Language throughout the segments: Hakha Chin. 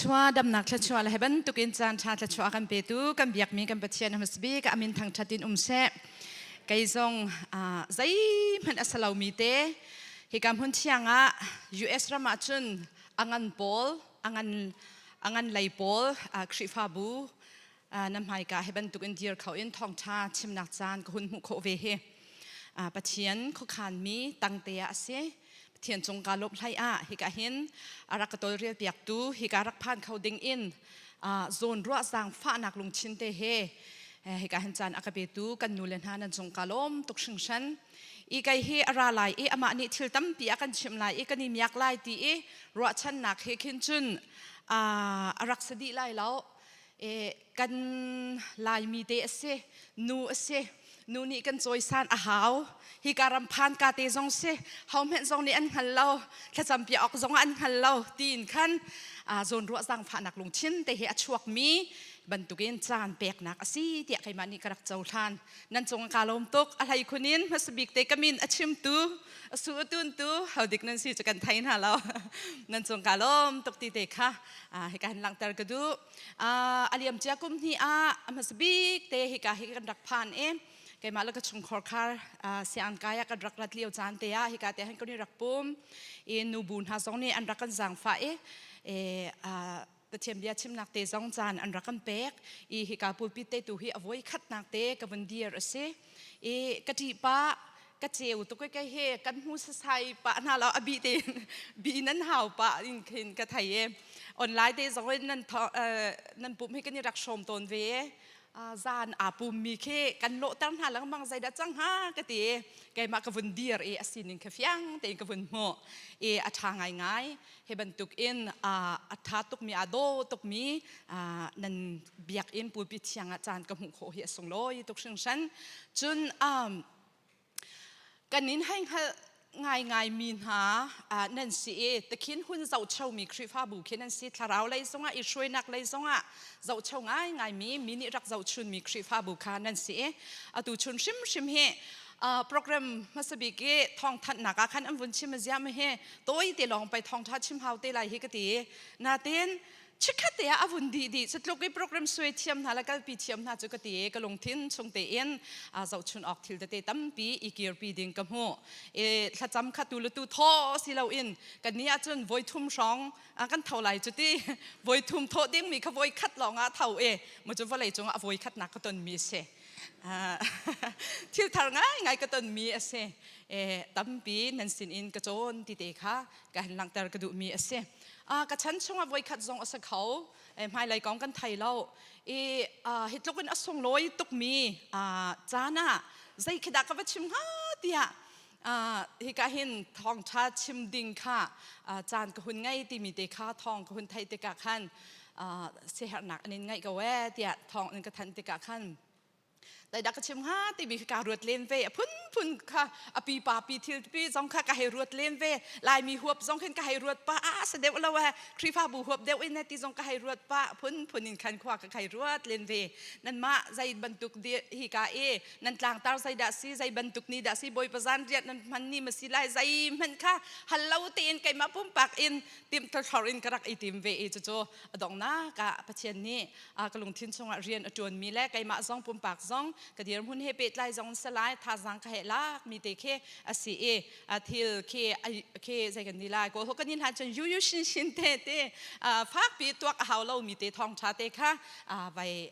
Thluachuah, damnak thluachuah le hi bantukin caan ṭha thluachuah a kan petu kan biakmi kan Pathian a hmasa bik a min thangṭhat in um seh. Kei zong zeihmanh a si lomi te hika hmun thiang ah US ram ah cun a ngan pawl, a ngan a ngan lei pawl Khrihfabu na hmaika hi bantukin dir kho in thawngṭha chimnak caan ka hun hmuh khawh ve hi Pathian khuakhanmi tangte ah a si. Pathian cung ka lawmh hlei ah hika hin a rak ka tawlrel piaktu hika rak phan kho ding in zawn ruah zaangfahnak lungthin te he hika hin caan a ka petu kan nu le hna nan cung ka lawm tuk hringhran. I kei hi a ra lai i amah nih thil tampi a kan chimh lai i kan i miak lai ti i ruahchannak he khin cun a rak si dih lai lo. Kan Laimi te a si, nu a si, nu nih kan cawisan a hau. Hika ram phan ka te zong si, hohmanh zong nih an hngal lo, thlacam piak awk zong an hngal lo tiin khan zawnruah zaangfahnak lungthin te hi a chuakmi bantukin caan peknak a si tiah keimah nih ka rak cohlan. Nan cung ka lawm tuk. A hlei khun in hmasa bik te ka min a chimtu, a su a tuntu, hodik nan si cu kan thei hna lo. Nan cung ka lawm tuk ti te kha hika hin langhter ka duh. A liam cia kum hnih ah a hmasa bik te hika hi kan rak phan i keimah le ka chungkhar khar sianginn kai ah kan rak rat lio caan te ah hika te han kan i rak pum i nubu hna zong nih an rak kan zaangfah i Pathian bia chimnak te zong caan an rak kan pek i hika pulpit te tu hi a voi khatnak te ka vun dir a si i ka ṭih pah ka ceu tuk i kei he kan hmu sasai pah hna lo a bi te bi nan hau pah in khin ka thei i online te zong in nan nan pum hi kan i rak hrawm tawn ve zan aa pummi khi kan lawhter hna lengmang zeidah cang hnga ka ti keimah ka vun dir i a sining kha fiang tein ka vun hmuh i a ṭha ngaingai hi bantuk in a ṭha tukmi aa daw tukmi nan biakinn pulpit thiang ah caan ka hmuh khawh hi a sunglawi tuk hringhran cun kan in hei hngalh ngaingai mi hna nan si i takhin hun zohchomi Khrihfabu khi nan si thlarau lei zongah i hruainak lei zongah zohcho ngaingai mi mi nih rak zohchunmi Khrihfabu kha nan si i atu chun hrimhrim hi program hmasa bik i thawngthanhnak ah khan an vun chim a ziam hi tawi te lawng pei thawngtha chim hau te lai hi ka ti natin chikkhat te ah a vun dih dih cutluk i program suai thiam hna le kalpi thiam hna cu ka ti i ka lungthin chung tein zohchun awk thil tete tampi i kirpi ding ka hmuh i thlacam kha tu le tu thaw si loin kan ni ahcun voi thum hrawng kan tho lai cu ti voi thum thawh ding mi kha voi khat lawng ah tho i mu cu vawlei cungah a voi khatnak ka ton mi a si thil thar ngaingai ka ton mi a si tampi nan sin in ka cawn ti te kha ka han langhter ka duh mi a si ka chan chungah voikhat zong a si kho hmailei kong kan thei lo i hi tluk in a sunglawi tukmi caan ah zei khi dah ka va chim hnga tiah hika hin thawngṭha chim ding kha caan ka hun ngei timi te kha thawng ka hun theih tikah khan siaherhnak an in ngaih ko ee tiah thawng in ka thanh tikah khan Zeidah ka chim hnga timi khi kaa ruat len ve. A phunphun kha a pipa pi thil pi zong kha ka hei ruat len ve. Laimi huap zong khin ka hei ruat pah. Ah sa deuh lo eh. Khrihfabu huap deuh in ti zong ka hei ruat pah. Phunphun in khan khua ka hei ruat len ve. Nanmah zei bantuk hi ka i nan tlangtar zeidah si zei bantuk ni dah si Bawipa zan riat nan hman ni ma si lai zei hmanh kha hal lo tein keimah pumpak in tim thlor in ka rak i tim ve i cucu a donghnak ah Pathian nih ka lungthin chungah rian a ṭuanmi le keimah zong pumpak zong ka dirhmun he pehtlai zong si lai thazaang ka he lak mi te khi a si i thil khi khi zei kan ni lai kawl ho kan in hlan cun yu yu shin shin te te fakpi tuak a hau lo mi te thawng ṭha te kha vai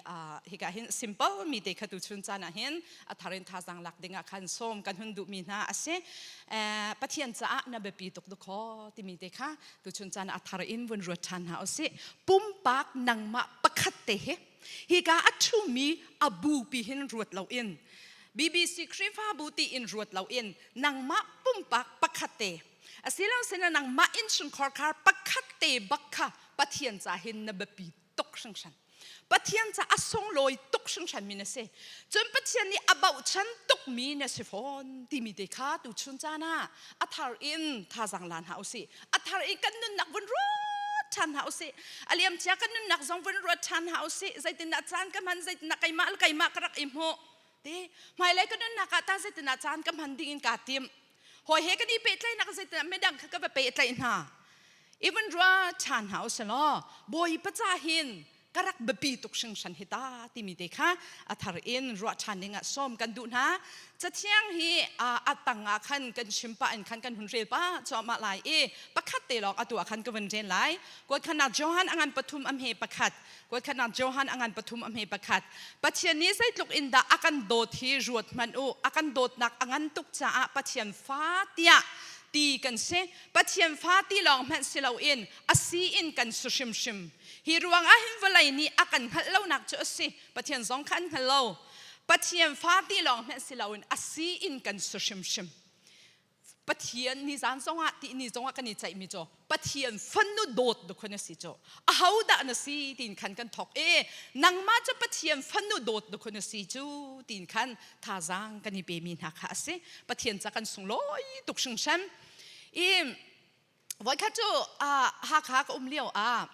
hika hin simple mi te kha tu chun caan ah hin a thar in thazaang lak ding ah khan sawm kan hun duh mi hna a si Pathian caah na biapi tuk dukhaw timi te kha tuchun caan a thar in vun ruat ṭhan hna usih pumpak nangmah pakhat te hi hika a ṭhumi a bupi hin ruat loin BBC Khrihfabu ti in ruat loin nangmah pumpak pakhat te asilo sina nangmah innchungkhar khar pakhat te bak kha Pathian ca hin na biapi tuk hringhran Pathian ca a sunglawi tuk hringhran mi na si. Cun Pathian nih a bochan tukmi na si fawn timi te kha tuchun caan ah a thar in thazaang la hna usih. A thar in kan nunnak vun ruat ṭhan hna usih. A liamcia kan nunnak zong vun ruat ṭhan hna usih. Zeitindah caan ka hman, zeitindah keimah le keimah ka rak i hmuh. Ti hmailei ka nunnak ah ta zeitindah caan ka hman ding in kaa tim. Hawi he kan i pehtlaihnak zeitindah midang kha ka va pehtlaih hna. Even rua ṭhan hna usih law Bawipa ca hin ka rak biapi tuk hringhran hi ta timi te kha a thar in ruah ṭhan ding ah sawm kan duh hna. Cathiang hi a tang ah khan kan chim pah in khan kan hun rel pah cuahmah lai i pakhat te lawng atu ah khan ka vun rel lai. Kuatkhatnak Johan a ngan pathum a hme pakhat. Kuatkhatnak Johan a ngan pathum a hme pakhat. Pathian nih zeitluk in dah a kan dawt hi ruat hmanh u. A kan dawtnak a ngan tuk caah Pathian fa tiah ti kan si. Pathian fa ti lawng hmanh si loin a si in kan si hrimhrim. Hi ruang ah hin vawlei nih a kan hngalh lonak cu a si. Pathian zong kha an hngal lo. Pathian fa ti lawng hmanh si loin a si in kan si hrimhrim. Pathian nizan zongah ti ni zongah kan i ceihmi cu Pathian fanu dawt dukun a si cu. Aho dah na si tiin khan kan thok e nangmah cu Pathian fanu dawt dukun a si cu tiin khan thazaang kan i pemi hna kha a si. Pathian ca kan sunglawi tuk hringhran. I voikhat cu Hakha ka um lio ah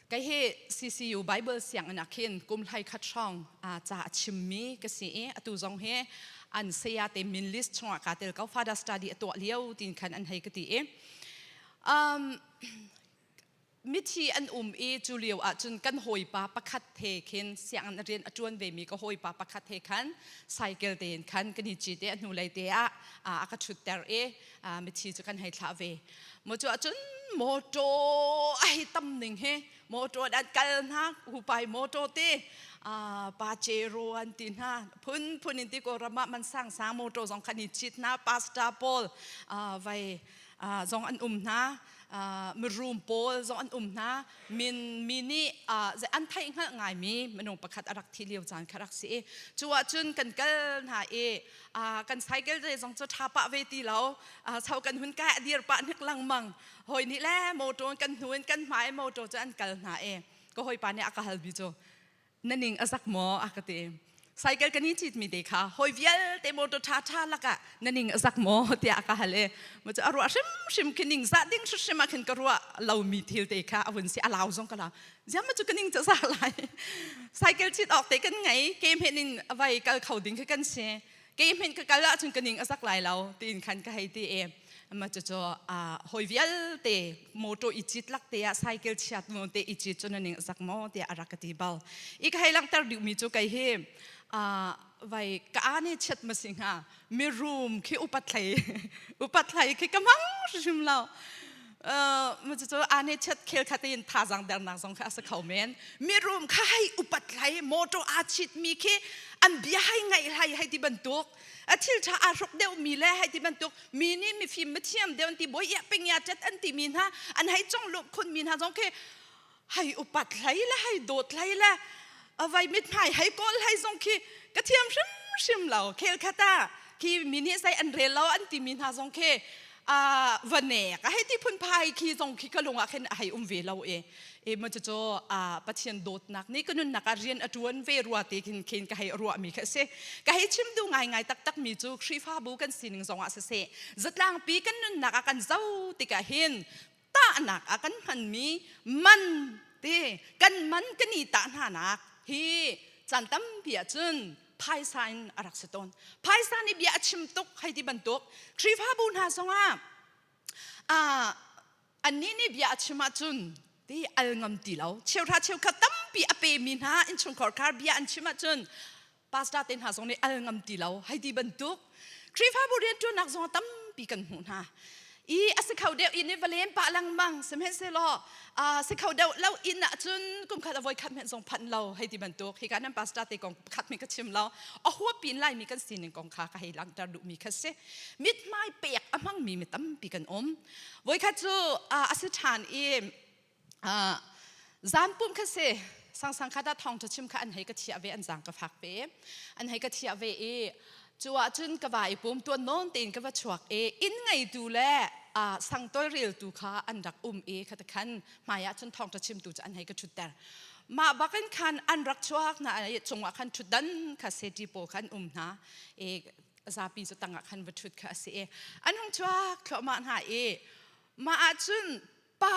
kei hi CCU Bible sianginn ah khin kum hlei khat hrawng ca a chimmi ka si i atu zong hi an saya te min list chungah kaa tel ko father study a tuah lio tin khan an hei ka ti i mithi an um i cu lio ah cun kan hawipa pakhat he khin sianginn rian a ṭuan vemi ka hawipa pakhat he khan cycle tein khan kan i cit i a hnulei te ah a ka ṭhutter i mithi cu kan hei thlah ve maw cu ahcun motor a hei tam ning hi motor an kal hna hupai motor te pajero an ti hna phun phun in ti ko ram ah man sang sang motor zong khan i cit hna pastor pawl vai zong an um hna mirum pawl zong an um hna min mi nih an theih hngalh ngaimi minung pakhat a rak thi lio caan kha rak si i cu ahcun kan kal hna i kan cycle te zong cu ṭha pah ve ti lo so kan hun kai a dir pah hnik lengmang hawi nih le motor kan hnu in kan hmai motor cu an kal hna i ka hawipa nih a ka hal bi cu na ning a zak maw a ka ti cycle kan i cit mi te kha hawi vialte motor ṭha ṭha lakah na ning a zak maw tiah a ka hal i mu cu a ruah hrimhrim khi ning zah ding hrimhrim ah khin ka ruah lomi thil te kha a vun si a lau zong ka lau ziam cu ka ning ca za lai cycle cit awk te kan ngei ke hmen in vai kal kho ding khi kan si ke hmen ka kal ahcun ka ning a zak lai lo tiin khan ka hei ti i ma cu cu hawi vialte motor i cit lak te ah cycle chiat mo te i cit cu na ning a zak maw tiah a rak ka ti bal i ka hei langhter duhmi cu kei hi vai ka ane chiat ma si hnga mirum khi upat thlei upat thlei khi ka mang hrim lo ma cu ane chat khel kha tein thazang dernak zong kha a si kho men mirum kha hei upat hlai motor aa chit mi khi an bia hei ngaih hlai hei ti bantuk a thil tha aa hruk deuh mi le hei ti bantuk mi nih mifim mithiam deuh an ti boi ia ping ya tet an ti mi hna an hei chong lu khun mi hna zong khi hei upat hlei le hei dawt hlei le avai mithmai hei kawl hlei zong khi ka thiam hrimhrim lo khel khata khi mi nih zei an rel lo an timi hna zong khi va nek a hei ti phunphai khi zong khi ka lung ah khin a hei um ve lo e e ma cu Pathian dawtnak nih ka nunnak ah rian a ṭuan ve rua te khin khin ka hei ruah mi kha si ka hei chim duh ngai ngai taktak mi cu Khrihfabu kan sining zong ah siseh zatlangpi kan nunnak ah kan zo tikah hin tahnak ah kan hmanmi man te kan man kan i tah hnanak hi caan tampi ahcun phaisa in a rak si tawn phaisa nih bia a chim tuk hei ti bantuk Khrihfabu hna zongah annih nih bia a chim ahcun ti al ngam ti lo cheuhra cheukhat tampi a pemi hna innchungkhar khar bia an chim ahcun pastor te hna zong nih al ngam ti lo hei ti bantuk Khrihfabu rianṭuannak zong tampi kan hmuh hna i a si kho deuh in i va len pah lengmang sihmanhsehlaw si kho deuh lo inn ahcun kum khat a voi khat hmanh zong phanh lo hei ti bantuk hika nan pastor te kong khat mi ka chim lo a huapin laimi kan sining kong kha ka hei langhter duhmi kha si mithmai pek a hmangmi mi tampi kan um voikhat cu a si ṭhan i Zan pumh kha si sangsang khat ah thawngṭha chim kha an hei ka thiah ve an zaang ka fak ve an hei ka thiah ve i cu ahcun ka va i pum tuan nawn tein ka va chuak i inn ngeitu le sang tawlreltu kha an rak um i khata khan hmai ah cun thawngṭha chimtu cu an hei ka ṭhutter mah bakin khan an rak chuak hna i cungah khan ṭhutdan kha seti pawl kha an um hna i zapi cu tangah khan va ṭhut kha a si i an hung chuak thluahmah hna i mah ahcun pa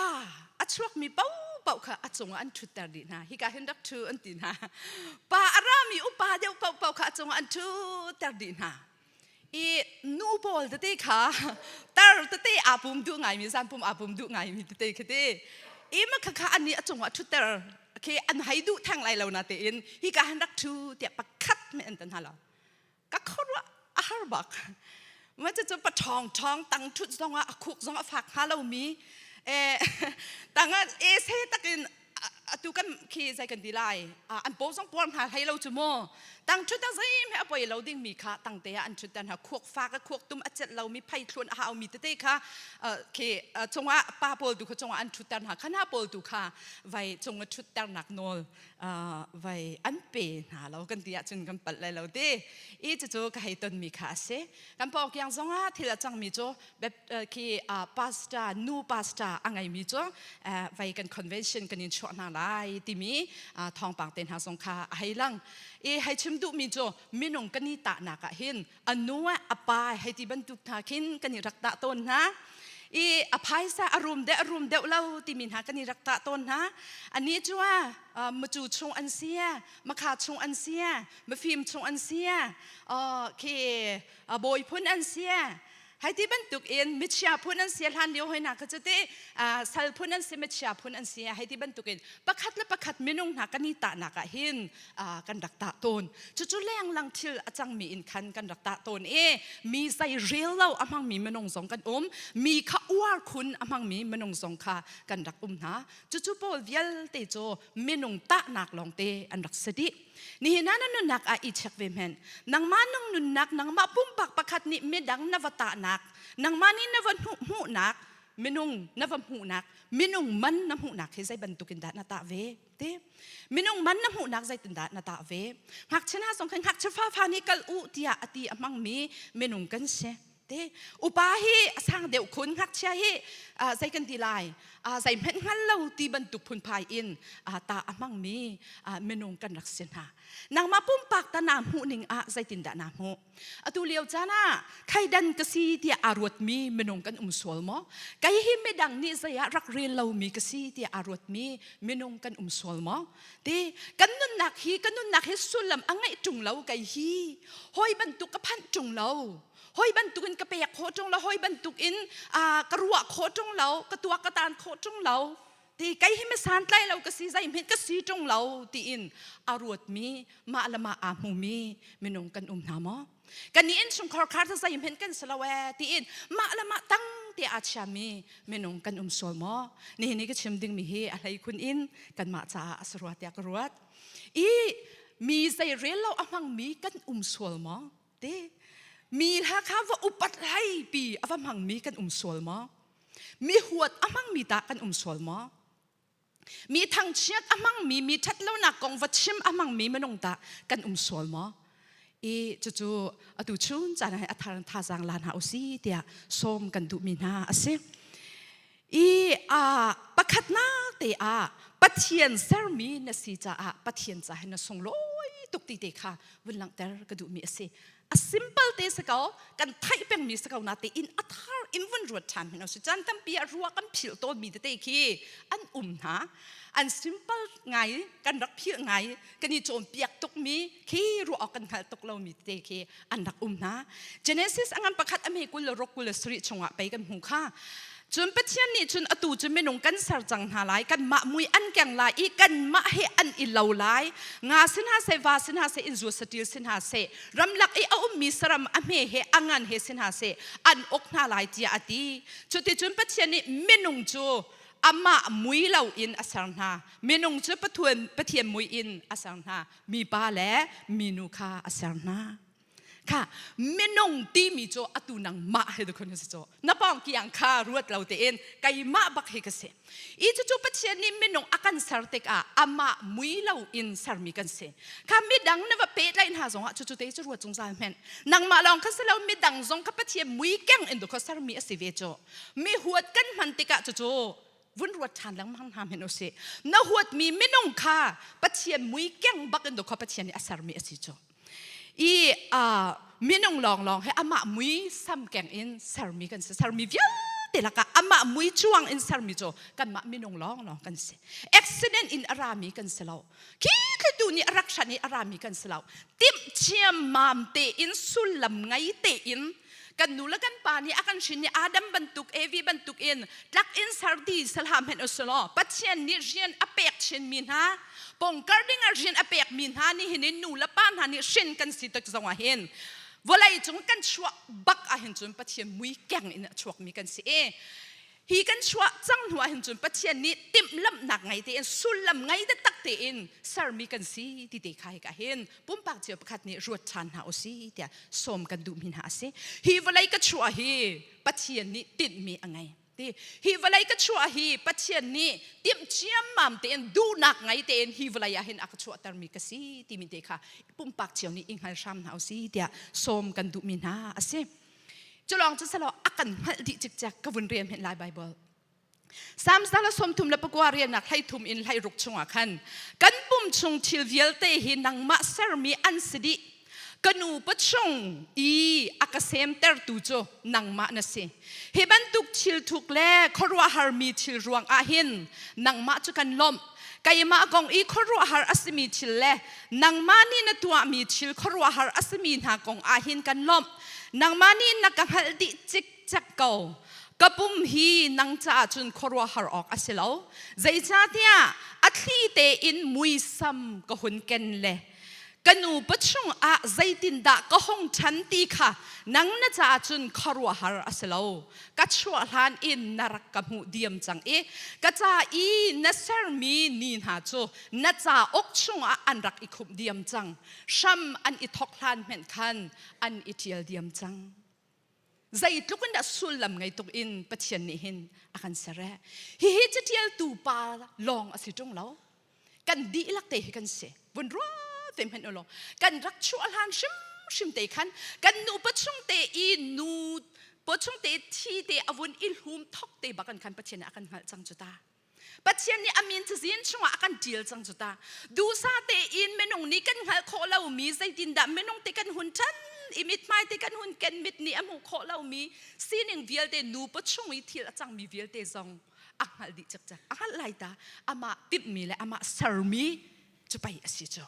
a chuakmi paohpaoh kha a cungah an ṭhutter dih hna hika hin rak ṭhu an ti hna pa a rami upa deuh paohpaoh kha a cungah an ṭhutter dih hna. I nu pawl tete kha tar tete aa pum duh ngaimi zan pum aa pum duh ngaimi tete khi ti i ma kha kha an nih a cungah ṭhutter khi an hei duh theng lai lo na tein hi ka han rak ṭhu tiah pakhat me an tan hna lo. Ka khuaruah a har bak. Ma cu pa ṭhawng ṭhawng tang ṭhut zongah a khuk zong a fak hnga lomi tang ah e se takin atu kan khi zei kan ti lai an paw zong puar hna hlei lo cu mu. Tang ṭhut a zeim he a poi lo dingmi kha tang te ah an ṭhut hna. Khuak fak a khuak tum a celh lomi phei thluan a haumi tete kha khi cungah pa pawl tu kha cungah an ṭhutter hna. Kha hna pawl tu kha vai cung a ṭhutternak nawl vai an pe hna lo kan ti ahcun kan palh lai lo ti. I cucu ka hei tonmi kha a si. Kan pawkiang zongah thil a cangmi cu khi pastor nu pastor a ngeimi cu vai kan convention kan in chuah hna lai timi thawngpang te hna zong kha a hei lang. I hei chim duhmi cu minung kan i tahnak ah hin a nu a pa hei ti bantuk hna khin kan i rak tah tawn hna. I a phaisa a rum deuh a rum deuh lo timi hna kan i rak tah tawn hna. Ani cu macu chung an si, makha chung an si, mafim chung an si, khi bawi phun an si. Hai ti bantuk in michia phun an si. Hlan lio hoi hna kha cu ti sal phun an si, michia phun an si. Hei ti bantuk in pakhat le pakhat minung hna kan i tahnak ah hin kan rak tah tawn. Cucu lenglang thil a cangmi in khan kan rak tah tawn i mi zei rel lo a hmangmi minung zong kan um, mi kha uar khun a hmangmi minung zong kha kan rak um hna. Cucu pawl vialte cu minung tahnak lawngte an rak si dih. Nihin ah na nunnak ah i check ve hmenh. Nangmah nung nunnak, nangmah pumpak pakhat nih midang na va tahnak, nangmah nih na va hmuhnak, minung na va hmuhnak, minung man na hmuhnak hi zei bantuk in dah na tah ve? Ti. Minung man na hmuhnak zeitin dah na tah ve? Ngakchia hna zong khan ngakchia fafa nih kal u tiah a ti a hmangmi minung kan si. Te upa hi a sang deuh khun, ngakchia hi zei kan ti lai, zei hmenh hngal lo ti bantuk phunphai in ta a hmangmi minung kan rak si hna. Nangmah pumpak ta naa hmuh ning ah zeitindah naa hmuh? Atu lio caan ah khaidan ka si tiah aa ruatmi minung kan um sual maw? Kei hi midang nih zei ah rak rel lomi ka si tiah aa ruatmi minung kan um sual maw? Ti kan nunnak hi, kan nunnak hi sullam a ngeih ṭung lo, kei hi hawi bantuk ka phanh ṭung lo, hoi bantukin ka pek khawh ṭung lo, hoi bantukin ka ruah khawh ṭung lo, ka tuak ka tan khawh ṭung lo ti, kei hi mi santlai lo ka si, zeihmanh ka si ṭung lo tiin a ruatmi, mah le mah aa hmumi minung kan um hna maw? Kan nih innchungkhar khar cu zeihmanh kan si lo ee tiin mah le mah tang te aa chiami minung kan um sual maw? Nihin i ka chim dingmi hi a hleikhun in kanmah caah a si rua tiah ka ruat. I mi zei rel lo a hmangmi kan um sual maw? Te mi hla kha va upat hlei pi a va hmangmi kan um sual maw? Mi huat a hmangmi tah kan um sual maw? Mi thangchiat a hmangmi, mi ṭhatlonak kong va chim a hmangmi minung tah kan um sual maw? I cucu atu chun caan ah a thar thazaang la hna usi tiah sawm kan duhmi hna a si. I a pakhatnak te ah Pathian sermi na si caah Pathian ca hin na sunglawi tuk ti te kha vun langhter ka duhmi a si. A simple te si ko, kan theih pengmi si ko na te in a thar in vun ruat ṭhan hin si. Caan tampi ah rua kan philh tawnmi tete khi an um hna. An simple ngai, kan rak philh ngai, kan i cawnpiak tukmi khi ruah awk kan hngalh tuk lomi tete khi an rak um hna. Genesis a ngan pakhat a hme 20 le 27 chungah pei kan hmu kha. Cun Pathian nih cun atu cu minung kan ser cang hna lai, kanmah mui an keng lai i kanmah he an i lo lai. Nga si hna seh, va si hna seh, innzu saṭil si hna seh, ramlak i a ummi saram a hme he a ngan he si hna seh, an uk hna lai tiah a ti. Cuticun Pathian nih minung cu amah mui loin a ser hna. Minung cu Pathian mui in a ser hna. Mipa le minu kha a ser hna. Kha minung timi cu atu nangmah he dukhun si cu na pawng kiang kha ruat lo tein keimah bak hi ka si. I cucu Pathian nih minung a kan ser tikah amah mui lo in sermi kan si. Kha midang na va pehtlaih hna zongah cucu te cu ruat zungzal hmenh. Nangmah lawng kha si lo, midang zong kha Pathian mui keng in dukho sermi a si ve cu. Mi huat kan hman tikah cucu vun ruat ṭhan lengmang hna hmenh usih. Na huatmi minung kha Pathian mui keng bak in dukho Pathian nih a sermi a si cu. I minung lawnglawng he amah mui sam keng in sermi kan si. Sermi vialte. vialte lakah amah mui cuang in sermi cu kanmah minung lawnglawng kan si. Accident in a rami kan si lo. Khi thlitu nih a rak hran i a rami kan si lo. Timh ciammam tein sullam ngei tein kan nu le kan pa nih a kan hrin i Adam bantuk Evi bantuk in tlak in sardi salham hen usulaw Pathian nih rian a pek chinmi hna pongkar ding ah rian a pekmi hna nih hin in nu le pa hna nih hrin kan si tik zong ah hin vawlei cung kan chuah bak ah hin cun Pathian mui keng in a chuakmi kan si i hi kan chuah cang hnu ah hin cun Pathian nih timhlamhnak ngei tein sullam ngei taktak tein sermi kan si ti te kha hika hin pumpak cio pakhat nih ruat ṭhan hna usih tiah sawm kan duhmi hna a si. Hi vawlei ka chuah hi Pathian nih tinhmi a ngei. Ti hi vawlei ka chuah hi Pathian nih timh ciammam tein duhnak ngei tein hi vawlei ah hin a ka chuahtermi ka si timi te kha pumpak cio nih i hngal hram hna usih tiah sawm kan duhmi hna a si. Culawng cu selaw a kan hngalh dih cikcek ka vun rel hmenh lai Bible. Psalm 39 riannak 13 in 16 chungah khan kan pum chung thil vialte hi nangmah sermi an si dih. Ka nu pachung i a ka semtertu cu nangmah na si. Hi bantuk thil thuk le khuaruahharmi thil ruang ah hin nangmah cu kan lawmh. Keimah kong i khuaruahhar a simi thil le nangmah nih na tuahmi thil khuaruahhar a simi hna kong ah hin kan lawmh. Nangmah nih na ka hngalh dih cikcek ko. Ka pum hi nang caah cun khuaruahhar awk a si lo. Zeicahtiah a thli tein muisam ka hun ken le ka nu pachung ah zeitindah ka hung ṭhan ti kha nang na caah cun khuaruahhar a si lo. Ka chuah hlan in na rak ka hmuh diam cang i ka ca i na sermi ni hna cu na cauk chungah an rak i khumh diam cang. Hram an i thawk hlan hmenh khan an i ṭial diam cang. Zeitluk in dah sullam ngei tuk in Pathian nih hin a kan ser eh. Hihi catialtu pa lawng a si ṭung lo. Kan dihlak te hi kan si. Vun ruah te hmanh ulaw kan rak chuah hlan hrimhrim te khan kan nu pachung te i nu pachung te thi te a vun i hlum thok te bak an khan Pathian nih a kan hngalh cang cu ta. Pathian nih a min cazin chungah a kan ṭial cang cu ta. Duhsah tein minung nih kan hngalh khawh lomi zeitindah minung te kan hun ṭhan i mithmai te kan hun ken mit nih a hmuh khawh lomi sining vialte nupa chung i thil a cangmi vialte zong a hngalh dih cikcek. A hngalh lai ta amah timhmi le amah sermi cu pei a si cu.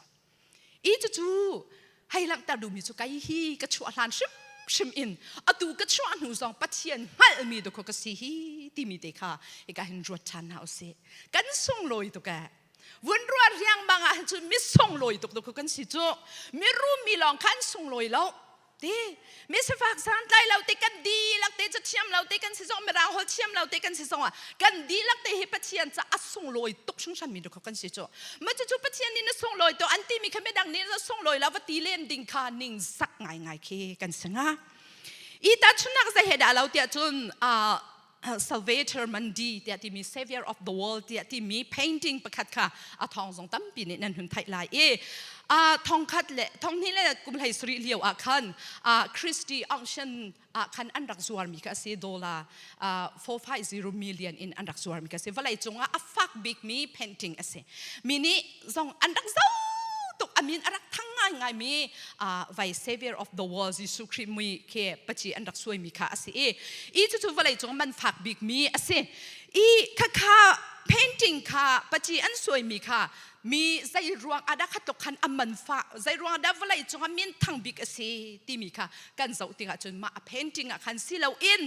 I cucu hei langhter duhmi cu kei hi ka chuah hlan hrimhrim in atu ka chuah hnu zong Pathian hngalhmi dawkaw ka si hi timi te kha hika hin ruat ṭhan hna usih. Kan sunglawi tuk ee. Vun ruat riangmang ah cun mi sunglawi tuk dawkaw kan si cu. Mirum mi lawng kha an sunglawi lo. Ti mi sifak santlai lo te kan dihlak te cu thiam lo te kan si zong mirang holh thiam lo te kan si zong ah kan dihlak te hi Pathian ca a sunglawi tuk hringhran mi dukho kan si cu ma cu cu Pathian nih na sunglawi to an ti mi kha midang nih na sunglawi lo va ti len ding kha ning sak ngai ngai khi kan si nga i ta chunak zei he dah lo tiah cun Salvator Mundi tiah timi Savior of the World tiah timi painting pakhat kha a thong zong tampi nih nan hun theih lai i thongkhat le thonghnih le kum hlei sarih lio ah khan Christie auction ah khan an rak zuarmi kha a si dollar 450 million in an rak zuarmi kha a si vawlei cungah a fak bikmi painting a si mi nih zong an rak zoh tuk a min a rak thang ngaingai mi vai savior of the world Jesuh Khrih mui khi paci an rak suaimi kha a si i i cucu vawlei cung man fak bikmi a si i khakha painting kha paci an suaimi kha mi zei ruang ah dah kha tluk khan a man fa zei ruang dah vawlei cung ah min thang bik a si timi kha kan zoh tikah cun mah a painting ah khan si loin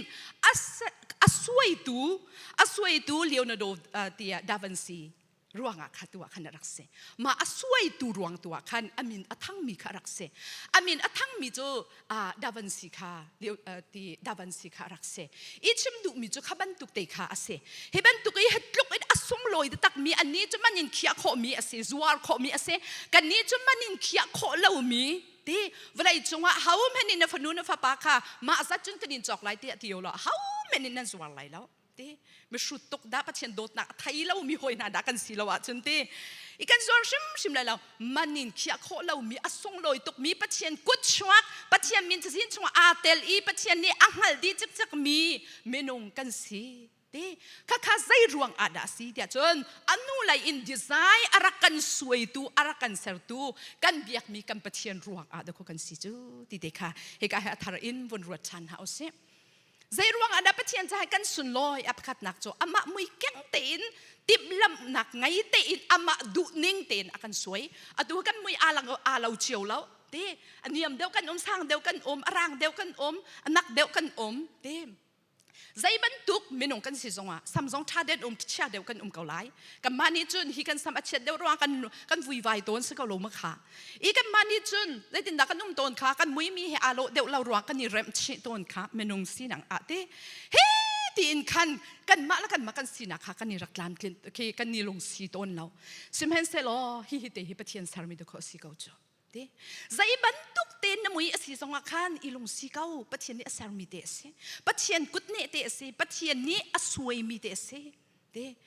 a suaitu a suaitu Leonardo tiah Da Vinci ruangah kha tu ah khan a rak si mah a suaitu ruang tu ah khan a min a thangmi kha a rak si a min a thangmi cu Da Vinci kha ti Da Vinci kha a rak si i chim duhmi cu kha bantuk te kha a si hi bantuk i tluk in a sunglawi takmi annih cu man in khiah khawhmi a si zuar khawhmi a si kannih cu man in khiah khawh lomi ti vawlei cungah ho men in na fanu na fapa kha mah zat cun kan in cawk lai tiah ti lo ho men in nan zuar lai lo ti mihrut tuk dah Pathian dawtnak a thei lo mi hawi hna dah kan si lo ahcun ti i kan zuar hrimhrim lai lo man in khiah khawh lomi a sunglawi tuk mi Pathian kut chuak Pathian min cazin chungah aa tel i Pathian nih a hngalh dih cikcek mi minung kan si ti khakha zei ruang ah dah si tiah cun a nu lei in design a rak kan suaitu a rak kan sertu kan biakmi kan Pathian ruang ah dah kan si cu ti te kha hika he a thar in vun ruat ṭhan hna usih. Zei ruang ah dah Pathian caah kan sunlawi? A pakhatnak cu amah mui keng tein timhlamhnak ngei tein amah duhning tein a kan suai. Atu kan mui aa lang aa lo cio lo. Te a niam deuh kan um, sang deuh kan um, a rang deuh kan um, a nak deuh kan um. Te zei bantuk minung kan si zongah sam zong ṭha deuh um chia deuh kan um ko lai kanmah nih cun hi kan sam a chiat deuh ruang kan kan vuivai tawn si ko lo ma kha i kanmah nih cun zeitindah kan um tawn kha kan muimi he aa lawh deuh lo ruang kan i remh chih tawn kha minung sinak ah te he tiin khan kanmah le kanmah kan sinak kha kan i rak tlamtlin khi kan i lungsi tawn lo sihmanhsehlaw hi hi te hi Pathian sermi dawh si ko cu Te. Zei bantuk te na mui a si zongah khan i lungsi ko. Pathian nih a sermi te a si. Pathian kutneh te a si. Pathian nih a suaimi te a si. Te.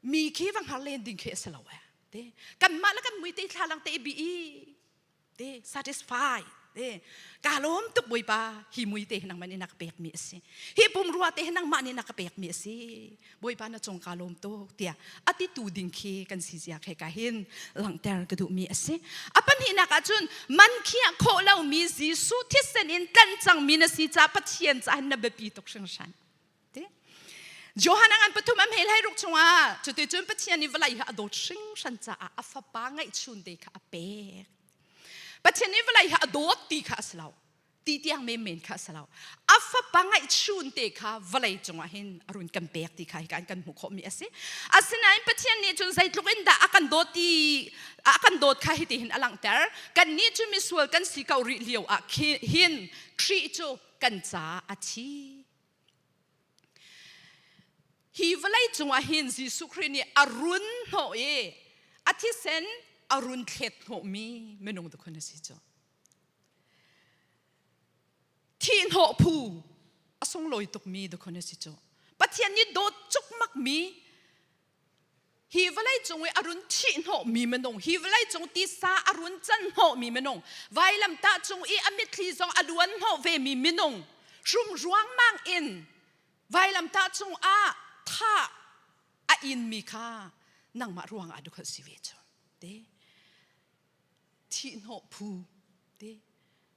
Mi khi va hngar len ding khi a si lo eh. Te. Kanmah le kan mui te thlalang te bi i te satisfy te ka lawm tuk Bawipa hi mui te hi nangmah nih na ka pekmi a si. Hi pumrua te hi nangmah nih na ka pekmi a si. Bawipa na cung ka lawm tuk tiah a titu ding khi kan si zia khe ka hin langhter ka duhmi a si. A pahnihnak ah cun man khiah khawh lomi Jesuh thisen in tlanh cangmi na si caah Pathian caah na biapi tuk hringhran. Ti. Johan a ngan pathum am hel hai ruk chungah cuticun Pathian nih vawlei hi a dawt hringhran caah a fapa ngeihchun te kha a pek. Pathian nih vawlei hi a dawt ti kha a si lo. Ti tiang menmen kha a si lo. A fapa ngaihchun te kha vawlei cungah hin a run kan pek ti kha hika in kan hmuh khawhmi a si. Asinain Pathian nih cun zeitluk in dah a kan dawt ti a kan dawt kha hiti hin a langhter. Kannih cu misual kan si ko rih lio ah hin Khrih cu kan caah a thi. Hi vawlei cungah hin Jesuh Khrih nih a run hnawh i a thisen a run thlet hnawhmi minung tukhun a si cu. Thihhnawh phu a sunglawi tukmi dukun a si cu. Pathian nih dawt cukmakmi hi vawlei cung i a run thihhnawhmi minung, hi vawlei cung tisa a run can hnawhmi minung, vailamtah cung i a mitthli zong a luan hnawh vemi minung, hrum ruangmang in vailamtah cung ah thah a inmi kha nangmah ruangah dukhat si ve cu. Te. Thihhnawh phu te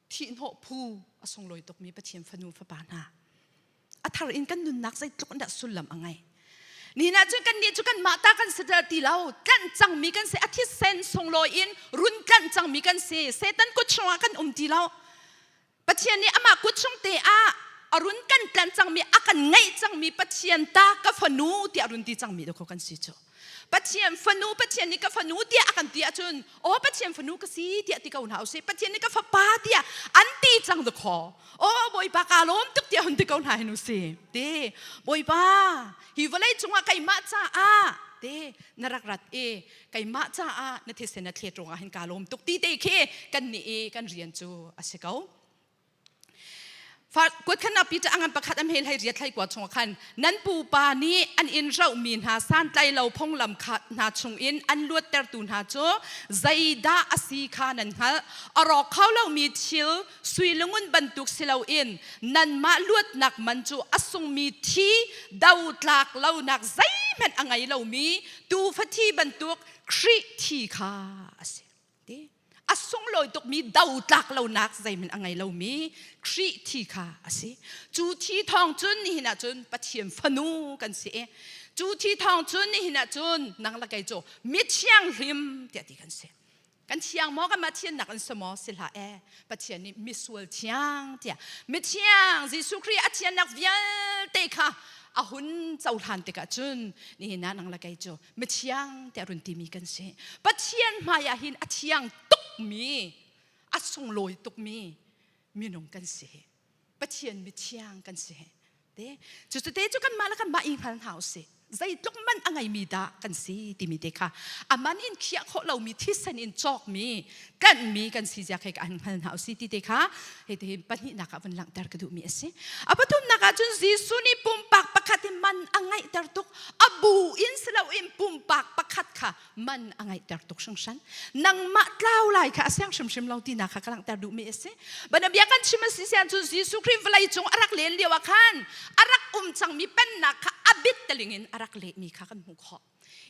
thihhnawh phu a sunglawi tukmi Pathian fanu fapa hna a thar in kan nunnak zeitluk in dah sullam a ngei Nihin ah cun kannih cu kanmah ta kan si ti lo tlanh cangmi kan si a thisen sunglawi in run tlanh cangmi kan si Satan kut chungah kan um ti lo Pathian nih amah kut chung te ah a run kan tlanh cangmi a kan ngeih cangmi Pathian ta ka fanu tiah run ti cangmi dawkaw kan si cu Pathian fanu Pathian nih ka fanu tiah a kan ti ahcun aw Pathian fanu ka si tiah ti ko hna usih Pathian nih ka fapa tiah an ti cang dakaw aw Bawipa kaa lawm tuk tiah hun ti ko hna hin usih te Bawipa hi vawlei cungah keimah caah te na rak rat i keimah caah na thisen na thlet ruangah hin kaa lawm tuk ti te khi kan nih i kan rian cu a si ko. Kuatkhannak Peter a ngan pakhat am hel hei riat hlei kua chung khan nan pupa nih an in rohmi hna santlai lo phunglam kha hna chungin an luattertu hna cu zeidah a si kha nan hngalh a rawk kho lomi thil sui le ngun bantuk si loin nanmah luatnak man cu a sungmi thi dotlak lonak zeihmanh a ngei lomi tuufa thi bantuk Khrih thi kha a si. Ti a sunglawi tukmi dotlak lonak zeihmanh a ngei lomi Khrih thi kha a si. Cu thi thawng cun nihin ah cun Pathian fanu kan si i cu thi thawng cun nihin ah cun nang le kei cu mithianghlim tiah ti kan si. Kan thiang maw kanmah thiannak an si maw si hlah ee Pathian nih misual thiang tiah mithiang Jesuh Khrih a thiannak vialte kha a hun cohlan tikah cun nihin ah nang le kei cu mithiang tiah run timi kan si Pathian hmai ah hin a thiang tukmi a sunglawi tukmi minung kan si Pathian mithiang kan si te cucu te cu kanmah le kanmah i hngal hna usih zeitluk man a ngeimi dah kan si timi te kha a man in khiah khawh lomi thisen in cawkmi tlanhmi kan si zia khe an hngal hna usih ti te kha hei te pahnihnak ah vun langhter ka duhmi a si a pathumnak ah cun Jesuh nih pumpak pakhat in man a ngeihter tuk a bu in si loin pumpak pakhat kha man a ngeihter tuk hringhran nangmah tlau lai kha a siang hrimhrim lo tinak kha ka langhter duhmi a si banabia kan chim a si sian cun Jesuh Khrih vawlei cung a rak len lio ah khan a rak um cangmi pennak kha a bit teling in a rak lehmi kha kan hmuh khawh.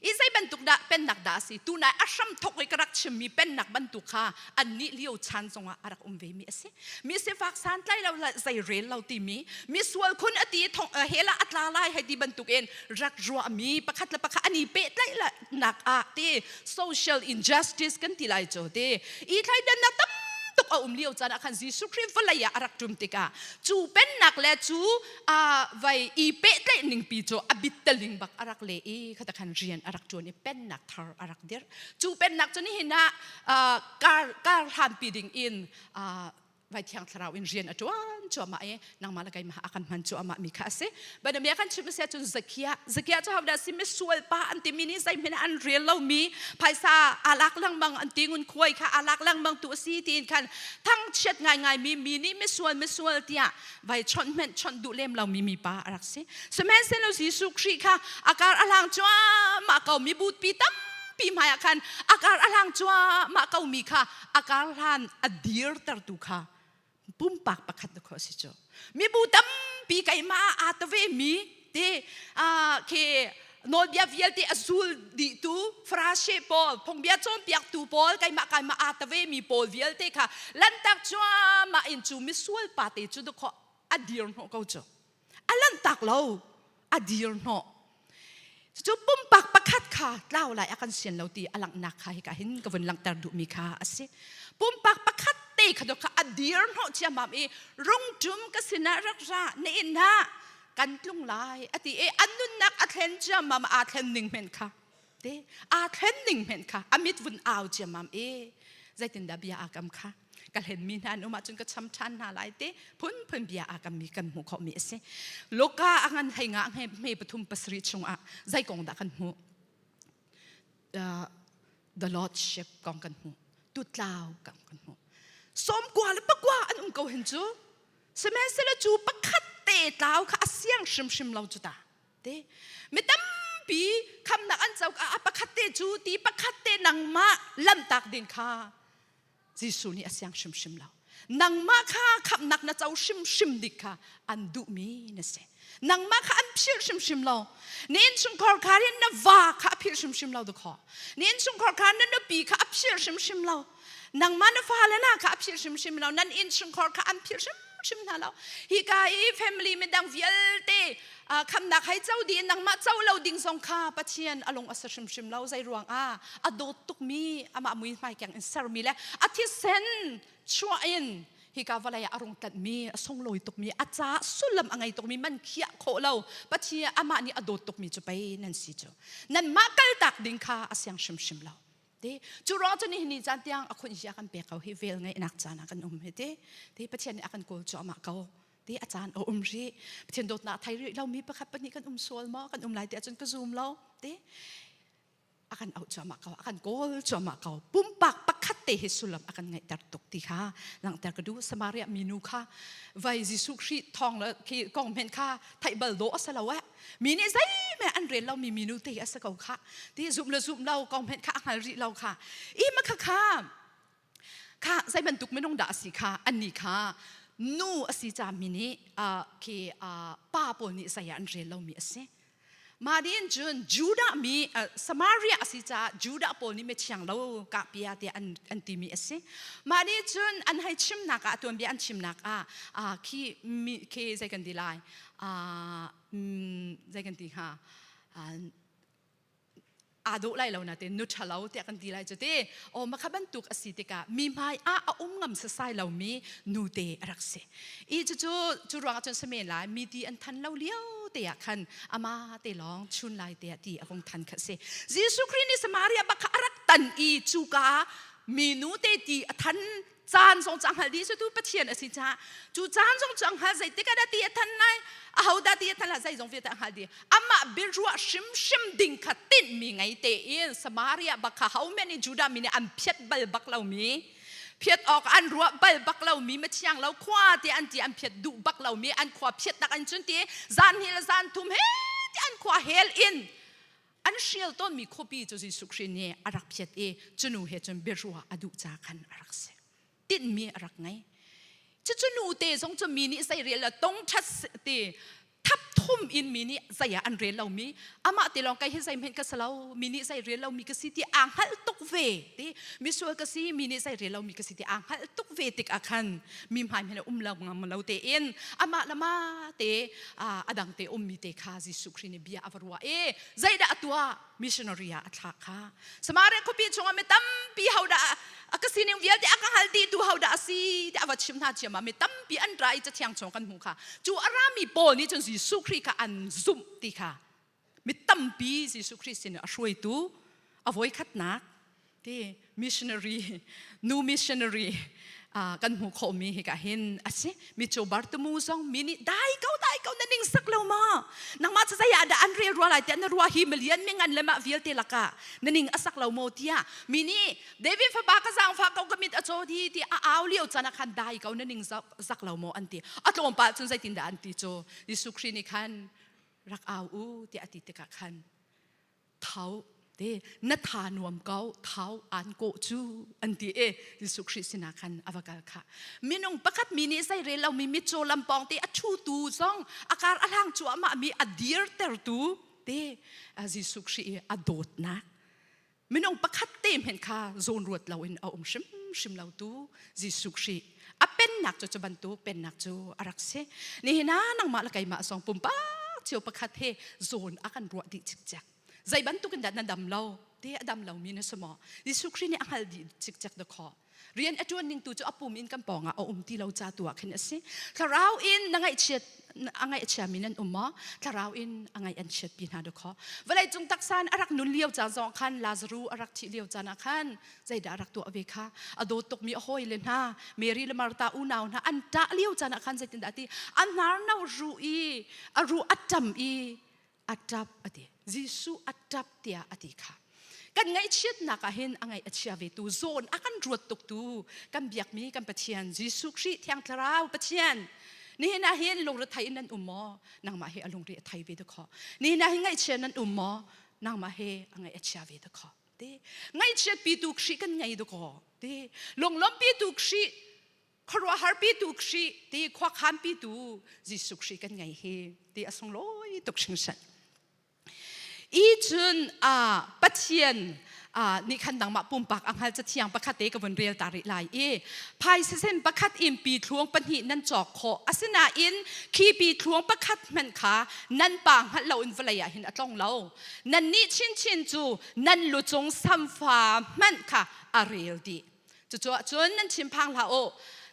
I zei bantuk dah pennak dah a si? Tunai a hram thok i ka rak chimmi pennak bantuk kha annih lio chan zongah a rak um vemi a si. Mi sifak santlai lo le zei rel lo timi, mi sual khun a ti thong hell ah a tla lai hei ti bantukin rak ruahmi pakhat le pakhat an i pehtlaihnak ah ti social injustice kan ti lai cu ti i thleidannak tam tuk a um lio caan ah khan Jesuh Khrih vawlei ah a rak ṭum tikah cu pennak le cu vai i pehtlaih ningpi cu a bitteling bak a rak le i khata khan rian a rak ṭuan i pennak thar a rak dirh. Cu pennak cu nihin ah kar kar hlanpi ding in vai thiang thlarau in rian a ṭuan cuahmah i nangmah le keimah a kan hman cuahmah mi kha a si. Banamia kan chim a si ahcun Zakia Zakia cu hodah si misual pa an timi nih zeihmanh an rel lomi phaisa aa lak lengmang an ti ngun khuai kha aa lak lengmang tu a si tiin khan thangchiat ngaingai mi mi nih misual misual tiah vai chawnh hmenh chawnh duh lem lomi mi pa a rak si. Sihmanhsehlaw Jesuh Khrih kha a kar a hlang cuahmah ko mi butpi tampi hmai ah khan a kar a hlang cuahmah ko mi kha a kar hlan a dirtertu kha pumpak pakhat na khawh si cu mibu tampi keimah aa tave mi te khi nawlbia vialte a zul dihtu Farasi pawl phungbia cawnpiaktu pawl keimah keimah aa tave mi pawl vialte kha lantak cuahmah in cu misual pa te cu dukhaw a dir hnawh ko cu a lanhtak lo a dir hnawh Cucu pumpak pakhat kha tlau lai a kan sian lo ti a langhnak kha hika hin ka vun langhter duhmi kha a si. Pumpak pakhat te kha kha a dir hnawh ciammam i rungṭum ka sinah rak ra na inn ah kan tlung lai a ti i a nunnak a thlen ciammam aa thlen ning men kha te aa thlen ning men kha a mit vun au ciammam i zeitindah bia aa kam kha ka hlenmi hna an um ahcun ka cham ṭhan hna lai te phunphun bia aa kammi kan hmuh khawhmi a si. Luka a ngan hlei nga hme pathum pasarih chungah zei kong dah kan hmuh? The Lordship kong kan hmuh. Tutlau kong kan hmuh. Sawmkua le pakua an um ko hin cu. Sihmanhsehlaw cu pakhat te tlau kha a siang hrimhrim lo cu ta. Te. Mi tampi khamnak an co a pakhat te cu ti pakhat te nangmah lamtak ding kha Jesuh nih a siang hrimhrim lo. Nangmah kha khamhnak na co hrimhrim dik kha an duhmi na si. Nangmah kha an philh hrimhrim lo. Na innchungkhar kha hin na va kha a philh hrimhrim lo dukhaw. Na innchungkhar kha na nupi kha a philh hrimhrim lo. Nangmah na fale hna kha a philh hrimhrim lo. Nan innchungkhar kha an philh hrimhrim hna lo. Hika i family midang vialte khamnak hei co dih nangmah co lo ding zong kha Pathian a lung a si hrimhrim lo zei ruang ah a dawt tukmi amah mui hmaikeng in sermi le a thisen chuah in hika vawlei ah a rung tlanhmi a sunglawi tukmi a ca sullam a ngei tukmi man khiah khawh lo Pathian amah nih a dawt tukmi cu pei nan si cu nanmah kaltak ding kha a siang hrimhrim lo te cu ruang cu nihin ni caan tiang a khun hi a kan pek ko hi vel ngeihnak caan ah kan um hi te te Pathian nih a kan kawl cuahmah ko ti a caan a um rih Pathian dawtnak thei rih lomi pakhat pahnih kan um sual maw kan um lai ti ahcun ka zum lo ti a kan auh cuahmah ko a kan kawl cuahmah ko pumpak pakhat te hi sullam a kan ngeihter tuk ti kha langhter ka duh Samaria minu kha vai Jesuh Khrih thawng le khi kong men kha theih bal dawh a si lo eh mi nih zeihmanh an rel lomi minu te hi a si ko kha ti zum le zum lo kong men kha a hngal rih lo kha i ma kha kha Kha zei bantuk minung dah a si kha annih kha nu a si ca mi nih khi pa pawl nih zei ah an rel lomi a si. Mah din cun Judah mi Samaria a si caah Judah pawl nih mithiang lo kahpia tiah an, an timi a si. Mah nih cun an hei chimnak ah tuanbia an chimnak ah khi mi khi zei kan ti lai zei kan ti hnga aa dawh lai lo nain nu ṭhalo tiah kan ti lai cu ti aw makha bantuk a si tikah mi hmai ah a um ngam sasai lomi nute a rak si i cucu cu ruangah cun samen lai mi ti an than lo lio te ah khan ama te lawng chun lai te ah ti a vung than kha si Jesuh Khrih nih Samaria bak kha a rak tan i cuka mi nu te ti a than caan zong cu a hngalh dih cu tu Pathian a si caah cu caan zong cu a hngalh zeitik ah dah ti a than lai aho dah ti a than lai zeizong vialte a hngalh dih amah biaruah hrimhrim ding kha tinhmi ngei tein Samaria bak kha ho men in Judah mi nih an phiat bal bak lomi phiat awk an ruah bal bak lomi mathiang lo khua te an ti an phiat duh bak lomi an khua phiat nak an cun ti zan hi le zan thum he ti an khua hel in an hrial tawnmi khuapi cu Jesuh Khrih nih a rak phiat i cu nu he cun biaruah a duh ca khan a rak si tinhmi a rak ngei cucu nu te zong cu mi nih zei rel le tong ṭhat ti thap thum in mi nih zei ah an rel lomi amah te lawng kai hi zeihmanh ka si lo mi nih zei rel lomi ka si ti aa hngalh tuk ve ti misual ka si mi nih zei rel lomi ka si ti aa hngalh tuk ve tik ah khan mi hmai hmanh um lo ngam lo tein amah le mah te a dang te ummi te kha Jesuh Khrih nih bia a va ruah i zeidah a tuah missionary ah a thlak kha Samaria khuapi chungah mi tampi hodah a ka sining vialte a ka hngal dih tu hodah a si tiah a va chim hna ciam ah mi tampi an ra i cathiang chung kan hmuh kha cu a rami pawl nih cun Jesuh Khrih kha an zumh ti kha mi tampi Jesuh Khrih sin a hruaitu a voikhatnak ti missionary nu missionary kan hmuh khawhmi hi ka hin a si micu Bartimu zong mi nih dai ko dai ko na ning sak lo ma nangmah cu zei ah dah an rel rua lai tiah na ruah hi milian mingan le mah vialte lakah na ning a sak lo maw tiah mi nih David fapa ka zaangfah ko ka mit a caw di ti a au lio caan ah khan dai ko na ning zak lo maw an ti a tlawmpal cun zeitin dah an ti cu Jesuh Khrih nih khan rak au u tiah a ti tikah khan thau te na tha nuam ko thau an kawh cu an ti e Jesuh Khrih sinah khan a va kal kha minung pakhat mi nih zei rel lomi mitcaw lampawng te a ṭhutu zong a kar a hlang cuahmah mi a dirtertu te Jesuh Khrih i a dawtnak minung pakhat te hmenh kha zawn ruat loin a um hrimhrim lo tu Jesuh Khrih a pennak cu cu bantuk pennak cu a rak si nihin ah nangmah le keimah zong pumpak cio pakhat he zawn a kan ruah dih cikcek zei bantuk in dah na dam lo te a dam lomi na si maw Jesuh Khrih nih a hngalh dih cikcek da khaw rian a ṭuan ning tu cu a pum in kan pawngah a um ti lo ca tu ah khin a si thlarau in na ngaihchiat a ngaihchiami nan um maw thlarau in a ngaih an chiatpi hna dakaw vawlei cung taksa in a rak nun lio caan zong khan Lazaru a rak thih lio caan ah khan zeidah a rak tuah ve kha a dawt tukmi a hawi le hna Mary le Martha unau hna an ṭah lio caan ah khan zeitindah a ti a hnar no ruh i a ruh a ṭam i a ṭap a ti Jesuh a ṭap tiah a ti kha kan ngaihchiatnak ah hin a ngaih a chia ve tu zawn a kan ruat tuk tu kan biakmi kan Pathian Jesuh Khrih Thiang Thlarau Pathian nihin ah hin lungrethei in nan um maw nangmah he a lungre a thei ve da kho nihin ah hin ngaihchia nan um maw nangmah he a ngaih a chia ve da kho te ngaihchiat pi tu Khrih kan ngei da ko te lunglawmpi tu Khrih khuaruahharpi tu Khrih ti khuakhanpi tu Jesuh Khrih kan ngei hi ti a sunglawi tuk hringhran I cun Pathian nih khan nangmah pumpak a hngal cathiang pakhat te ka vun rel ta rih lai i phaisa sen pakhat in pithlung pahnih nan cawk khawh asinain khi pithlung pakhat hmanh kha nan pa hngalh loin vawlei ah hin a tlong lo nannih chinchin cu nan lu cung samfa hmanh kha a rel dih cucaah cun nan thinphang hlah u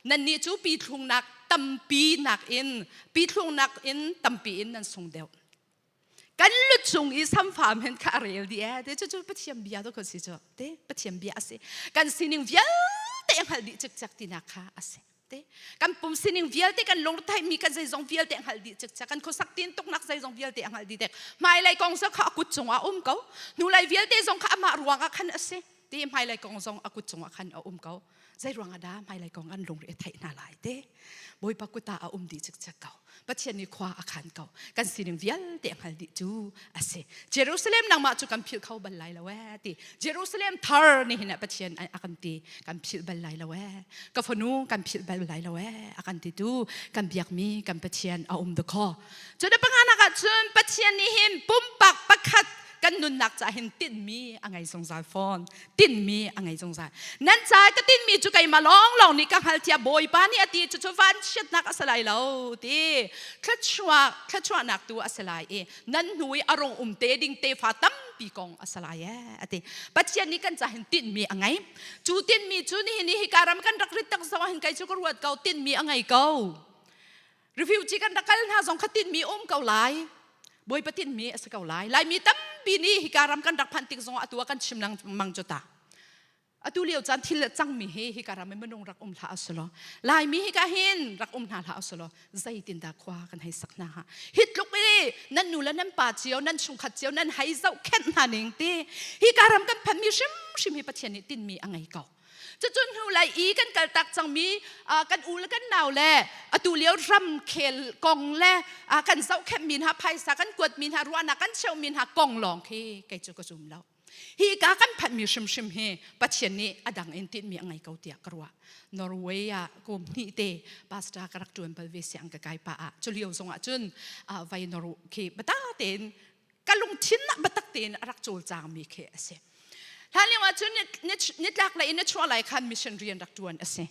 nannih cu pithlungnak tampi nakin pithlungnak in tampi in nan sung deuh kan lu chung i samfam hen kha a rel dih ee te cu cu Pathian bia to si cu te Pathian bia a si kan sining vialte a hngalh dih cikcek tinak kha a si te kan pum sining vialte kan lungretheih mi kan zeizong vialte a hngalh dih cikcek kan khuasak tin tuknak zeizong vialte a hngalh dih dek hmailei kong zong kha a kut cungah a um ko hnulei vialte zong kha amah ruangah khan a si te hmailei kong zong a kut cungah khan a um ko zei ruangah dah hmailei kong an lungre a theih hna lai te Bawipa kut ah a um dih cikcek ko Pathian nih khua a khan ko kan sining vialte a hngal dih cu a si Jerusalem nangmah cu kan philh kho bal lai lo ee ti Jerusalem thar nih hin Pathian a kan ti kan philh bal lai lo ee ka fanu kan philh bal lai lo ee a kan ti tu kan biakmi kan Pathian a um dakaw cu na panganak ah cun Pathian nih hin pumpak pakhat kan nunnak ca hin tinhmi a ngei zungzal fawn tinhmi a ngei zungzal nan ca ka tinhmi cu keimah lawnglawng nih ka hngal tiah Bawipa nih a ti cu cu vanchiatnak a si lai lo ti thluachuah thluachuahnak tu a si lai i nan hnu i a rung um te ding tefa tampi kong a si lai ee a ti Pathian nih kan ca hin tinhmi a ngei cu tinhmi cu nihin ni hika ram kan rak rit tak zong hin kei cu ka ruat ko tinhmi a ngei ko refugee kan rak kal hna zong kha tinhmi um ko lai Bawipa tinhmi a si ko lai Laimi tampi nih hika ram kan rak phanh tik zong atu ah kan chim lengmang cu ta atu lio caan thil cangmi hi hika ram i minung rak um hlah usulaw Laimi hika hin rak um hna hlah usulaw zeitin dah khua kan hei sak hna ha hi tluk i nan nu le nan pa cio nan chungkhat cio nan hei zohkhenh hna ning ti hika ram kan phanmi hrimhrim hi Pathian nih tinhmi a ngei ko. Cucun hnu lai i kan kaltak cangmi kan u le kan nau le atu lio ramkhel kong le kan zohkhenhmi hna, phaisa kan kuatmi hna, ruahnak kan cheuhmi hna kong lawng khi kei cu ka zum lo. Hi ka kan phanhmi hrimhrim hi Pathian nih a dang in tinhmi a ngei ko tiah ka ruah. Norway ah kum hnih te pastor ka rak ṭuan bal ve, siang ka kai pah ah. Culio zong ah cun vai Norway khi bata tein ka lungthin ah biatak tein a rak cawlcangmi khi a si. Hlan lio ah cun nitlak lei in na chuah lai khan mission rian rak ṭuan a si.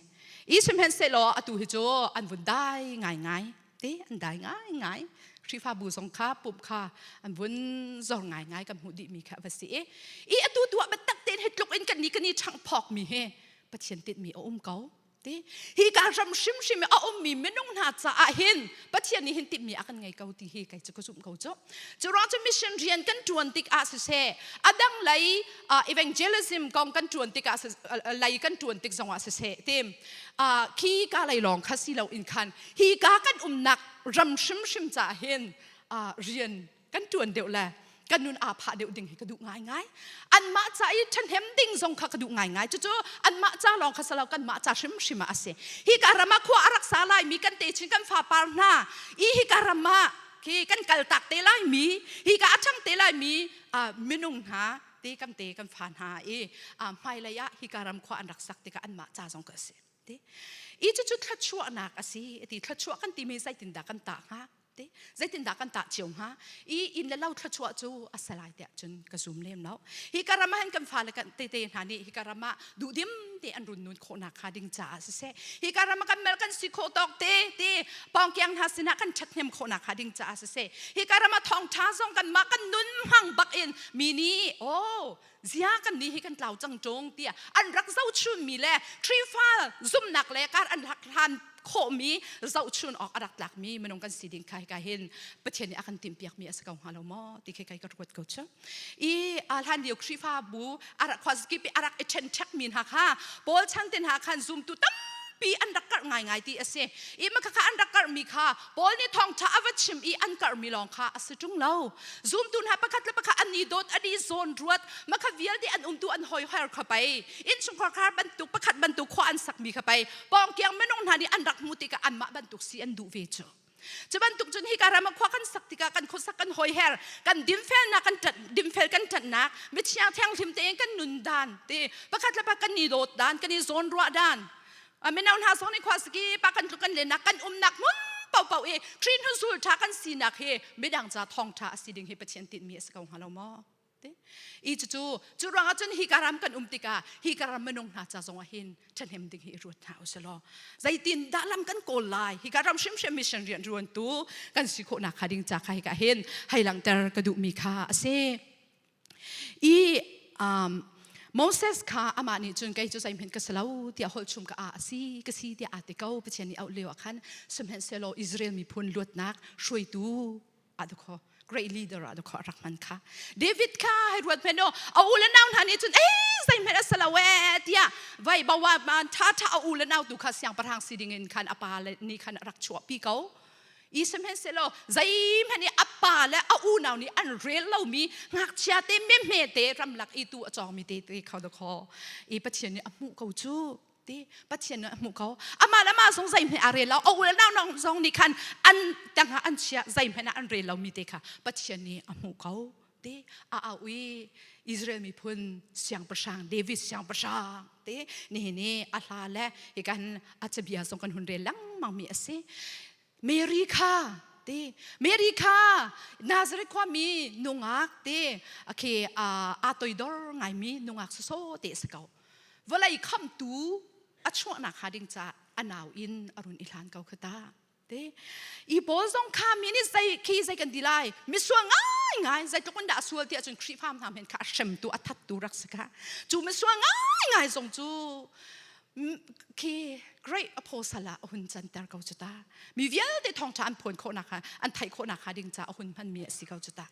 I sihmanhsehlaw atu hi cu an vun dai ngaingai te, an dai ngaingai. Khrihfabu zong kha pumh kha an vun zor ngaingai kan hmuh dihmi kha va si i i atu tu ah biatak tein hi tluk in kan ni kan i ṭhanghphawkmi hi Pathian tinhmi a um ko ti. Hi ka ram hrimhrim i a ummi minung hna caah hin Pathian nih hin timhmi a kan ngei ko ti hi kei cu ka zumh ko cu. Cu ruang cu mission rian kan ṭuan tik ah siseh, a dang lei evangelism kong kan ṭuan tik ah lei kan ṭuan tik zongah siseh, tim khi ka lei lawng kha si lo in khan hi ka kan umnak ram hrimhrim caah hin rian kan ṭuan deuh le kan nun aa phah deuh ding hi ka duh ngaingai. Anmah ca i ṭhahnem ding zong kha ka duh ngaingai. Cucu anmah ca lawng kha si lo, kanmah ca hrimhrim ah a si. Hi ka ram ah khua a rak sa laimi kan techin kan fapar hna i hi ka ram ah khi kan kaltak te laimi, hi ka a ṭhang te laimi minung hna te kan te kan fa hna i hmailei ah hi ka ram khua an rak sak tikah anmah ca zong ka a si. I cucu thluachuahnak a si. Ti thluachuah kan timi zeitindah kan tah hnga? Te zeitindah kan tah cio hnga? I inn le lo thluachuah cu a salai tiah cun ka zum lem lo. Hi ka ram ah hin kan fale kan tete hna nih hi ka ram ah duhdim te an run nun khawhnak kha ding caah siseh, hi ka ram ah kan mel kan si khawh tawk te te pawngkiang hna sinah kan ṭhathnem khawhnak kha ding caah siseh, hi ka ram ah thawngṭha zong kanmah kan nun hmang bak in mi nih, oh, zia kan nih hi kan tlau cang ṭung tiah an rak zohchun mi le Khrihfa zumhnak le kar an rak hlan khawhmi zohchun awk a rak tlakmi minung kan si ding kha hika hin Pathian nih a kan timhpiakmi a si ko hnga lo maw ti khi kai ka ruat ko cu. I hlan lio Khrihfabu a rak khuazakip i a rak i ṭhenṭhek mi hna kha, Paul chan te hna khan zumtu tampi an rak karh ngaingai ti a si. I mah kha an rak karhmi kha Paul nih thawngṭha a va chim i an karhmi lawng kha a si ṭung lo. Zumtu hna pakhat le pakhat an i dawt, an i zawn ruat, mah kha vialte an umtu an hawiher kha pei innchungkhar khar bantuk pakhat bantuk khua an sakmi kha pei pawngkiang minung hna nih an rak hmuh tikah anmah bantuk si an duh ve cu. Cu bantuk cun hika ram ah khua kan sak tikah kan khuasak kan hawiher, kan dinfelnak, kan ṭanh dinfel kan ṭanhnak, mithiang thianghlim tein kan nun dan te, pakhat le pakhat kan i dawt dan, kan i zawn ruah dan, mino hna zong nih khua saki pa kan tluk kan lennak kan umnak hmun paohpaoh i Khrih hnuzul ṭha kan sinak hi midang ca thawngṭha a si ding hi Pathian tinhmi a si ko hnga lo maw? I cucu cu ruangah cun hi ka ram kan um tikah hi ka ram minung hna ca zongah hin ṭhahnem ding hi i ruat hna usih law, zeitin dah lam kan kawl lai, hi ka ram hrimhrim mission rian ruantu kan si khawhnak kha ding ca kha hika hin hei langhter ka duhmi kha a si. I Moses kha amah nih cun kei cu zeihmanh ka si lo tiah holh chum ka a si ka si tiah aa ti ko Pathian nih auh lio ah khan. Sihmanhsehlaw Israel miphun luatnak hruaitu ah dukho great leader ah dukho rak hman kha. David kha hei ruat hmenh aw, a u le nau hna nih cun ei zeihmanh a si lo ee tiah vai bawa man tha tha a u le nau tu kha siangpahrang si ding in khan a pa le nih khan a rak chuahpi ko i. Sihmanhsehlaw zeihmanh i a pa le a unau nih an rel lomi ngakchia te mehme te ramlak i tu a cawngmi te te kho kho i Pathian nih a hmuh ko cu ti. Pathian nih a hmuh ko. Amah le amah zong zeihmanh a rel lo, a u le nau zong nih khan an tangah an chia, zeihmanh ah an rel lomi te kha Pathian nih a hmuh ko ti. A au i Israel miphun siangpahrang David siangpahrang te nihin i a hla le hi kan a cabia zong kan hun rel lengmang mi a si. Mary kha ti, Mary kha Nazareth khuami nungak te akhe aa toidor ngaimi nungak soso te a si ko. Vawlei khamtu a chuahnak hnga ding caah a nau in a run i hlan ko kha ta te. I pawl zong kha mi nih zei khi zei kan ti lai, misual ngai ngai, zeitluk in dah a sual ti ahcun Khrihfa hna men kha a hremtu, a thattu rak si kha. Cu misual ngai ngai zong cu khi great apostle ah a hun canter ko cu ta. Mi vialte thawngṭha an phuan khawhnak kha an theih khawhnak kha ding ca a hun hmanmi a si ko cu ta.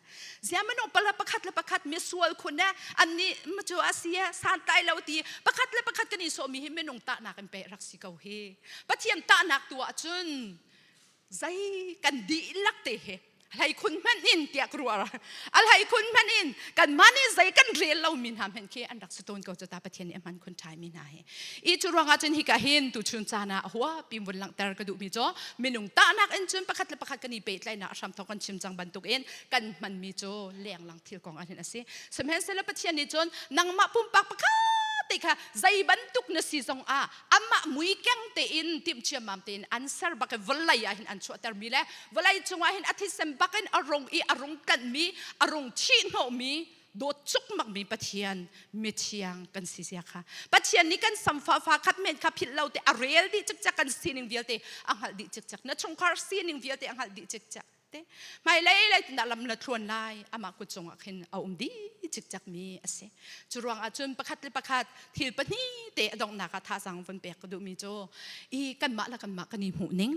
Ziamano pala pakhat le pakhat misual khun e an nih cu a si e santlai lo ti pakhat le pakhat kan i sawhmi hi minung tahnak in pe rak si ko hi. Pathian tahnak tu ah cun zei kan dihlak te hi. Hlei khun hmanh in tiah ka ruah. A hlei khun hmanh in kanmah nih zei kan rel lomi hna hmanh khi an rak si tawn ko cu ta Pathian nih a hman khun ṭhaimi hna hi. I cu ruangah cun hika hin tuchun caan ah hua pim vun langhter ka duhmi cu minung tahnak in cun pakhat le pakhat kan i pehtlaihnak a hramthawk kan chim cang bantukin kan hmanmi cu lenglang thil kong ah hin a si. Sihmanhsehlaw Pathian nih cun nangmah pumpak pakhat te kha zei bantuk na si zong ah amah mui keng tein timhciammam tein an ser bak i vawlei ah hin an chuahtermi le vawlei cungah hin a thisen bak in a rung i a rung tlanhmi a rung thihhnawhmi dawt cukmakmi Pathian mithiang kan si zia kha Pathian nih kan samfa fa khat men kha philh lo te a rel dih cikcek kan sining vialte a hngalh dih cikcek na chungkhar sining vialte a hngalh dih cikcek te hmailei lei tindah lam la thluan lai amah kut cungah khin a um dih cikcek mi a si cu ruangah cun pakhat le pakhat thil pahnih te a donghnak ah thazaang vun pek ka duhmi cu i kanmah le kanmah kan i hmuh ning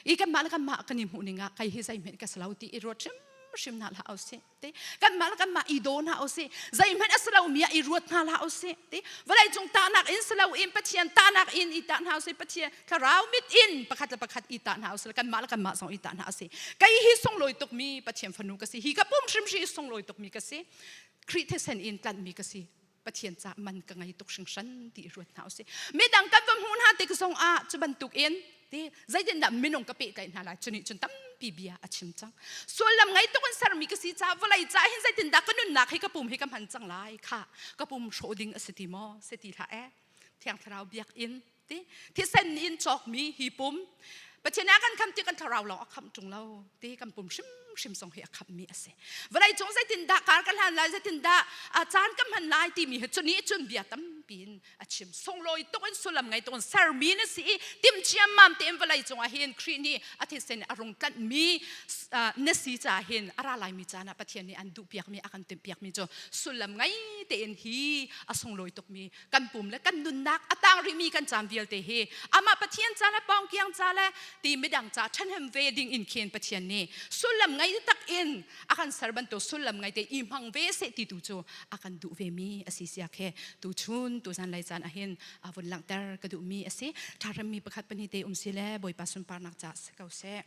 i kanmah le kanmah kan i hmuh ning ah kai hi zeihmanh ka si lo ti i ruat hrimhrim hna hlah usih ti kanmah le kanmah i daw hna usih zeihmanh a si lomi ah i ruat hna hlah usih ti vawlei cung tahnak in si loin Pathian tahnak in i tah hna usih Pathian thlarau mit in pakhat le pakhat i tah hna usih kanmah le kanmah zong i tah hna usih kei hi sunglawi tukmi Pathian fanu ka si hi ka pum hrimhrim sunglawi tukmi ka si Khrih thisen in tlanhmi ka si Pathian ca man ka ngei tuk hringhran ti i ruat hna usih. Midang kan va hmuh hna tik zong ah cu bantuk in ti zeitindah minung ka pehtlaih hna lai cu nih cun tampi bia a chim cang. Sullam ngei tuk in sermi ka si caah vawlei ca hin zeitindah ka nunnak hi ka pum hi ka hman cang lai kha ka pum hrawh ding a si ti maw si ti hlah eh. Thiang Thlarau biakinn ti thisen in cawkmi hi pum Pathian a kan khamh ti kan thlarau lawng a khamh ṭung lo ti kan pum hrimhrim zong hi a khamhmi a si vawlei cung zeitindah kar kan hlan lai zeitindah caan kan hman lai timi hi cuni cun bia tampi in a chim sunglawi tuk in sullam ngei tuk in sermi na si i timhciammam tein vawlei cungah hin Khrih nih a thisen a rung tlanhmi na si caah hin a ra laimi caan ah Pathian nih an duhpiakmi a kan timhpiakmi cu sullam ngei tein hi a sunglawi tukmi kan pum le kan nunnak a tang rihmi kan caan vialte hi amah Pathian ca le pawngkiang ca le ti midang ca ṭhahnem ve ding in khin Pathian nih sullam ngei tak in a kan ser bantuk sullam ngei te i hmang ve seh ti tu cu a kan duh ve mi a si sia khe tu chun tu zan lei caan ahhin a vun langhter ka duh mi a si ṭha remmi pakhat pahnih te um si le Bawipa sunparnak ca si ko seh.